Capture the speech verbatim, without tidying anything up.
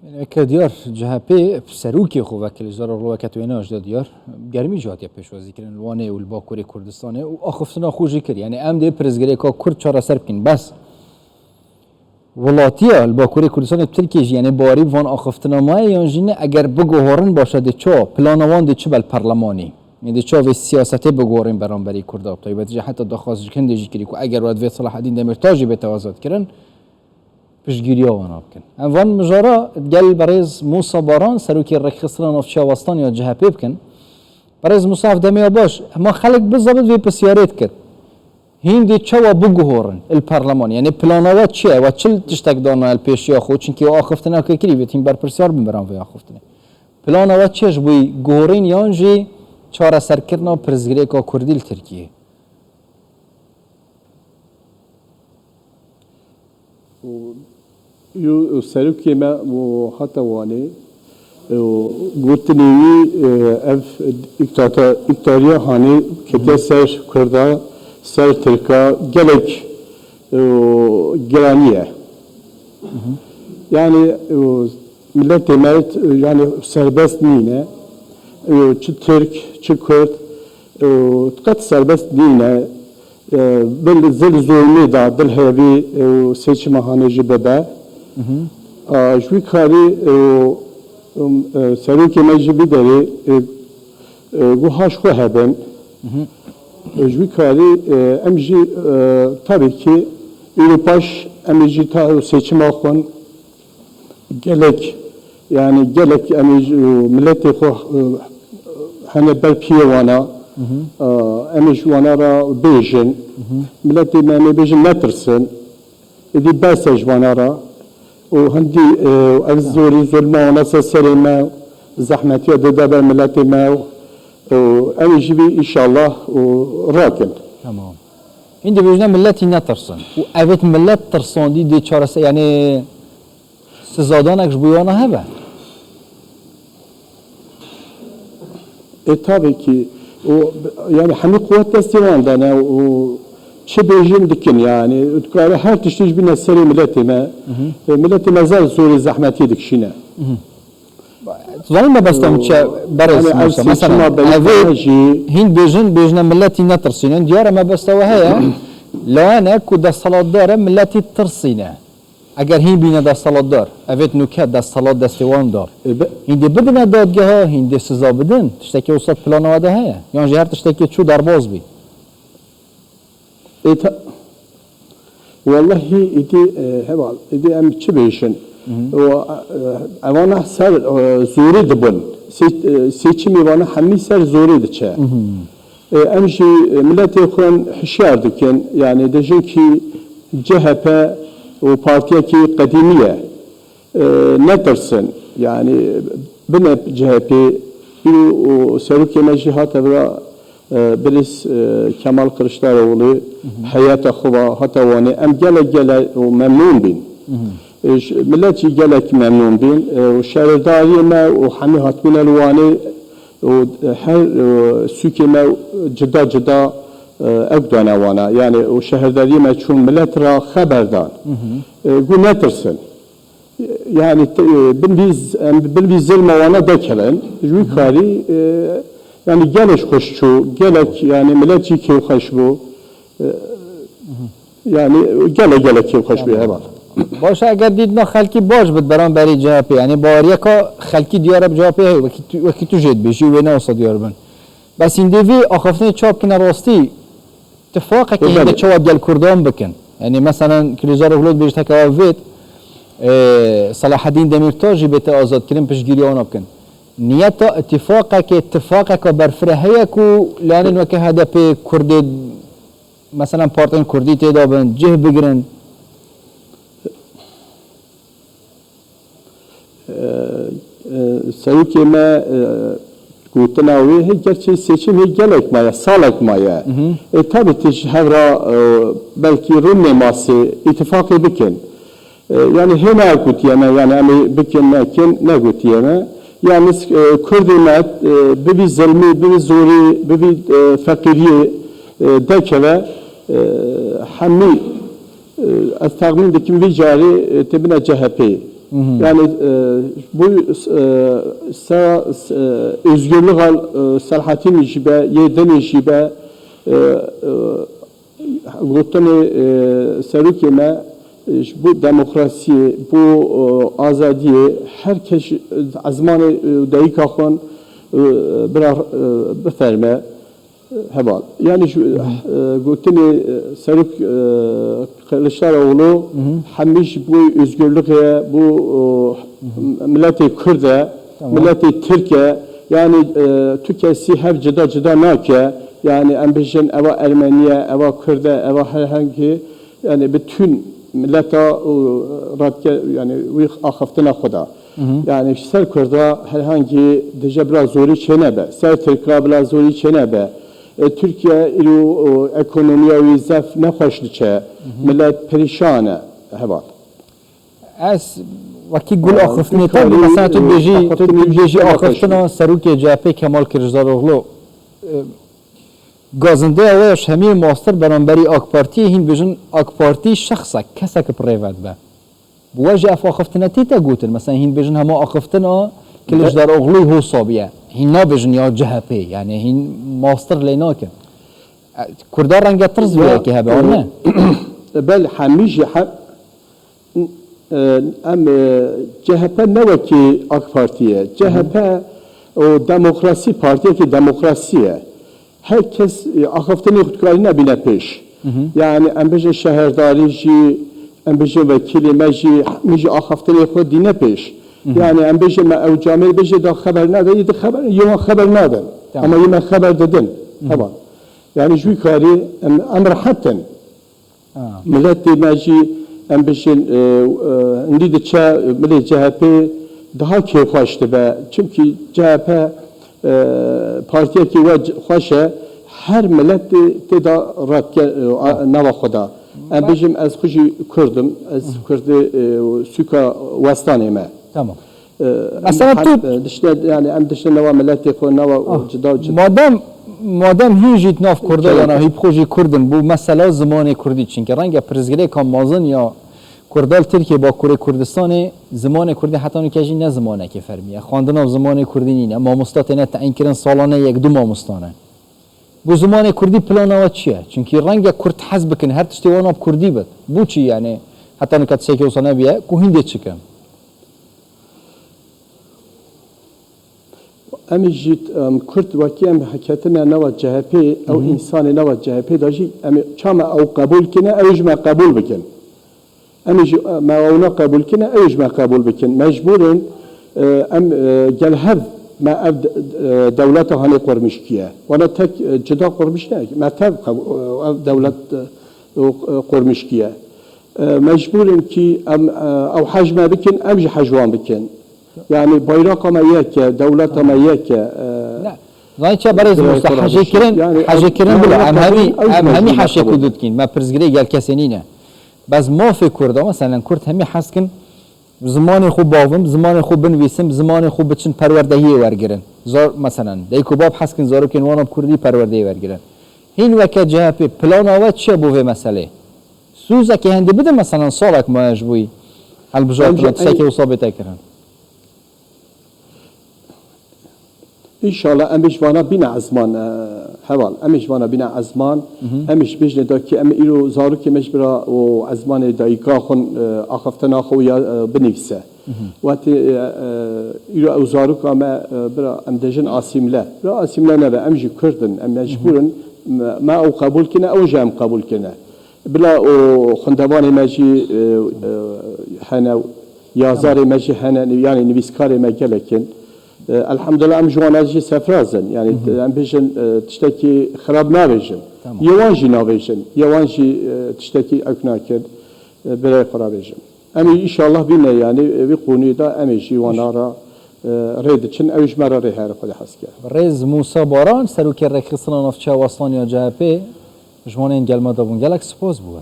Weke diyar, C H P serokê xwe vekirî, Zarok weke tu wêne jî de diyar, germî jî hatiye pêşwazîkirin li Wanê û li Bakurê Kurdistanê û axiftina xwe jî kir. Yani em dê pirsgirêka Kurd çareser bikin. Bes welatiya li Bakurê Kurdistanê Tirkiye jî, yani barî van axiftina maye yan jî ne, eger biguhorin baş e dê çawa, plana wan dê çi be li perlemanî? Ê dê çawa vê siyasetê biguhorin beramberî Kurda? Bi taybetî jî heta daxwaz ji hindê jî kirî ku eger we divê Selahedîn Demîrtaş jî bête azadkirin, piştgiriya wana bikin. Em van mijara gel berêz Musa Baran, serokê Rêkxistina Navçeya Westan ya C H P bikin. Berêz Musa, ev demê ya baş, hema xelk bizabit vê pisyarê dikir. Hîn dê çawa biguhorin li perleman? Yani plana we çi ye? We çi tiştek dana li pêşiya xwe? Çunkî we axiftina kirî, vê tîm berpirsiyar bin beran vê axiftinê. Plana we çi ye ji bo guhorîn yan jî çareserkirina pirsgirêka Kurdî li Tirkiyê? Û, û serokê me û hate Wanê, û gotinê wî, e, ev îktata-, îktariya hanê ketiye ser Kurda, ser Tirka, gelek, û, giranî ye. Yani, û, miletê me, yani, serbest nîne. Û, çi Tirk, çi Kurd, û, qet serbest nîne. E, bil zil zulmê de, bil hêvî, e, seçima hanê jî bibe. A, ji wî karî, e, e, serokê me jî vî derê, e, e, gu haş xwe hebin. E, ji wî karî, e, em jî, e, tabii ki, îro paş em ê jî ta seçima xwin. Gelek, yani gelek em ê ji, miletê xwe, e, hene ber piyê wana, e, em ê ji wana re bêjin. Miletê me em ê bêjin netirsin. Êdî bes e ji wana re. Û hindî, e, ev zorî zulma wana ser serê me, zehmetiya dide ber miletê me. Û em ê jî vî înşallah û rakin. Tamam. Hîn dibêjine miletî netirsin. Û evêt milet tirsandî dê çarese, yani Sizadanek ji bo wana hebe? E, tabii ki. O, yani hemî quwet destê wan de ne, û çi bêjin dikin yani. Dikare her tiştî ji bîne serê miletê me. E, miletê me zer zorê zehmetiyê dikişîne. Zanî mebesta min çi ye, berêz Yani ev Musa? Mesela, seçima evê berî jî hîn bêjin, bêjine miletî netirsînin. Diyar e mebesta we heye. Lawene ku desthilatdar e, miletî tirsîne. Eger hîn bîne desthilatdar, evêt nûke desthilat destê wan da. E, be- Hîn dê bidine dadgeha, hîn dê siza bidin. Tiştekî wisa plana we de heye. Yan jî her tiştekî çû derbas bî. E, ta- Wallahî îdî, e, heval, îdî em çi bêjin? Hı hı. O, e, evana ser, e, zorê dibin. Se-, e, seçimê vana hemî ser zorê diçe. Hı hı. E, em jî, e, miletê xwe hişyar dikin. Yani dibêjin ki C H P û partiyekî qedîmî ye. E, netirsin. Yani bine C H P, îro û serokê me jî hate vira, e, birêz, e, Kemal Kiliçdaroglu, Hı hı. heyeta xwe va hate Wanê. Em gelek gelek û memnûn bîn. Hı hı. E, ji, milet jî gelek memnûn bîn. E, û şehirdariyê me û hemî hatibûne li Wanê û, e, her, e, sûkê me cida cida, e, ew dane wana. Yani û şehirdariyê me çûn milet ra xeber dan. Hı hı. E, gu netirsin. Yani, te-, e, bin vî z-, em bin vî zilma wana dekevin. Ji wî Hı hı. karî, e, yani gelek xweş çû, gelek, yani milet jî kêfxweş bû. E, Hı hı. yani gelek, gelek kêfxweş bû, Tamam. heval. Baş e, eger dîtina xelkî baş bit beramberî C H P, yani baweriyeka xelkî diyar e bi C H P heye, wekî tu, wekî tu jê dibêjî, wê ne wisa diyar bin. Bes hîn dê vî axaftinê çap kine rastî, tifaqekê Û hîn dê belê. çawa gel Kurdan bikin? Yani meselen Kiliçdaroglu dibêjit heke wa vêt, e, Selahedîn Demîrtaş jî bête azadkirin, piştgiriya wana bikin. Niyeta îtîfaqekê, tifaqeka berfireh heye ku layanên weke H D P Kurdê, meselen partiyên Kurdî tê de bin, cih bigirin? E, e, serokê me, e, gotina wê, hê gerçê seçim hê gelek maye, salek maye. Hı hı. E, tabii tu ji hev ra, e, belkî rûnê masê îtîfaqê bikin. E, yani hê negotiye me, yani em ê bikin nekin negotiye me. Yalnız, e, Kurdê me, e, bibî zilmî, bibî zorî, bibî, e, feqîriyê, e, dekeve, e, hemî, e, ez texmîn dikim vî carê, e, tê bine C H P. Yani, e, bu, e, se-, e, özgürlük al, e, Selahattin jî be, yê dinê jî be, e, e, gotinê, e, serokê me, e, ji bu demokrasiyê, bu, e, azadiyê her kes, e, ezmanê, e, dayika xwe, e, bira, e, biferme. Heval. Yani ji, e, gotinê, e, Serok, e, Kılıçdaroğlu hemî ji bo özgürlüğe, bo, e, miletê Kurd e, Tamam. miletê Tirk e. Yani, e, tu kesî hev cida cida nake. Yani em bêjin eva Ermenî ye, eva Kurd e, eva herhengî. Yani bütün mileta û radike, yani wî axaftina xwe da. Yani ser Kurda herhangî dije bila zorî çênebe. Ser Tirka bila zorî çênebe. E, Tirkiye îro, o, ekonomiya wî zef nexweş diçe. Millet perîşan e, heval. Ez wekî gul Ya, axiftinê te, Tirkiye mesela tu îro bêjî, tu, axiftinê tu wî bêjî zef nexweş axiftina serokê C H P Kemal Kiliçdaroglu, e, Gazindeya we ya ji hemiyê mastir beramberî AK Partiyê hîn bêjin AK Partî şexsek, kesek bi rê ve dibe. Bi we jî ev axiftinetî te gotin. Mesela hîn bêjin hema axiftina Kiliçdarogluyê Hosabiye. Hîn nabêjin ya C H P. Yani hîn mastir lê nakin. E, Kurda renge tirs vê yekê hebe, e, an ne? Bel hemî jî he-, E, em, e, C H P ne wekî AK Partî ye. C H P o demokrasî, partiyekî demokrasî ye. Her kes, e, axaftinê xwe dikarî nebîne pêş. Yani em bêjin şeherdarî jî, em bêjin wekîlê me jî, min jî axaftinê xwe dîne pêş. Yani em bêjin me ew camêr bêjê da xeber nade, yê di xeber, yê wan xeber nadin. Tamam. Ama yê me xeber didin. Heval. Yani ji wî karî em, em rehet in. Ha. Miletê me jî, em bêjin, e, e, hindî diçe milê C H P daha kêfxweş dibe. Çimkî C H P, e, partiyekî we c-, xweş e, her milet tê, tê de radike, e, a-, nava xwe da. Em bêjim, ez xwe jî Kurd im, ez Kurdê, e, sûka Westanê me. Tamam. Mesela tu dişte, yani em dişte nava miletê xwe, nava o cida cida. Madem, madem hîn jî nav Kurda yana hî xwe jî Kurd in, bu mesela zimanê Kurdî. Çinke renge pirsgirêka mezin ya Kurda li Tirkiye, Bakurê Kurdistanê zimanê Kurdî heta nûke jî ne zimanekê fermî ye. Xwendina bi zimanê Kurdî nîne. Mamosta têne teyîn kirin, salane yek du mamosta ne. Bu zimanê Kurdî plana we çi ye? Çinkî renge Kurd hez bikin, her tiştê wana bi Kurdî bit. Bu çi yani? Heta nûke tiştekî wisa nebiye, ku hîn dê çi kin? Em jî, em, Kurd wekî em heketine nava C H P, ew Hı hı. însanê nava C H P de jî em ê çawa me ew qebûl kine, ew jî me qebûl bikin. Em jî, me ewna qebûl kine, ew jî me qebûl bikin. Mecbûr in, e, em, e, gel hev me ev de-, e, dewleta hanê qurmîşkiye. Wana tek, e, cida qurmîş ne, me tev qebû-, e, ev dewlet, e, qurmîşkiye. E, mecbûr in kî em, e, ew hej me bikin, em jî hej wan bikin. Yani bayraqa me yek e, dewleta me yek e. E, Ne. Zanî çi berêz Mamosta, hejê kirin, yani hejê kirin bila, em hemî, em hemî heşê ku dikîn. Me pirsgirê gel kesê nîne. Bes mafê Kurda, meselen Kurd hemî hez kin, zimanê xwe bavim, zimanê xwe binivîsim, zimanê xwe biçin perwerdehiyê wergirin. Zar, meselen, dayik û bab hez kin zarokên wan bi Kurdî perwerdehiyê wergirin. Hîn weke C H P plana we çi ye bo vê meselê? Sûzekê hindî bidin, meselen salek maye ji bo wî hilbijartina tiştekê wisa bête kirin. Înşallah em ê ji vana bîne ezman, e, heval. Em ê ji vana bîne ezman. Hı hı. Em ê ji bêjinê de ki em ê îro zarokê me ji bira û ezmanê dayika xwe, e, axaftina xwe ya, e, binivîse. Hı hı. Wetê, e, e, îro ew zaroka me, e, bira em dêjin asîmle. Bira asîmle nebe, em jî Kurd in, em mecbûr in. Hı hı. Me, me ew qebûl kine, ew jî em qebûl kine. Bila û xwendevanê me jî, e, e, hene, yazarê me jî hene, yani nivîskarê me gelek in. E, elhamdulillah em ji wana jî sefraz in. Yani Hı hı. em bêjin, e, tiştekî xirab nabêjin. Tamam. Yê wan jî nabêjin. Yê wan jî, e, tiştekî ewk nakin. E, birayê xwe rabêjin. Em ê înşallah bîne yani, e, vî qonûyê de em ê jî wana ra, e, rê diçin. Ew ji me re rê here Xwedê hez ke. Rêz Mûsa Baran, serokê Rêkxistina Navçeya Westan ya C H P, ji wan ên gel me de bûn. Gelek spas bo we.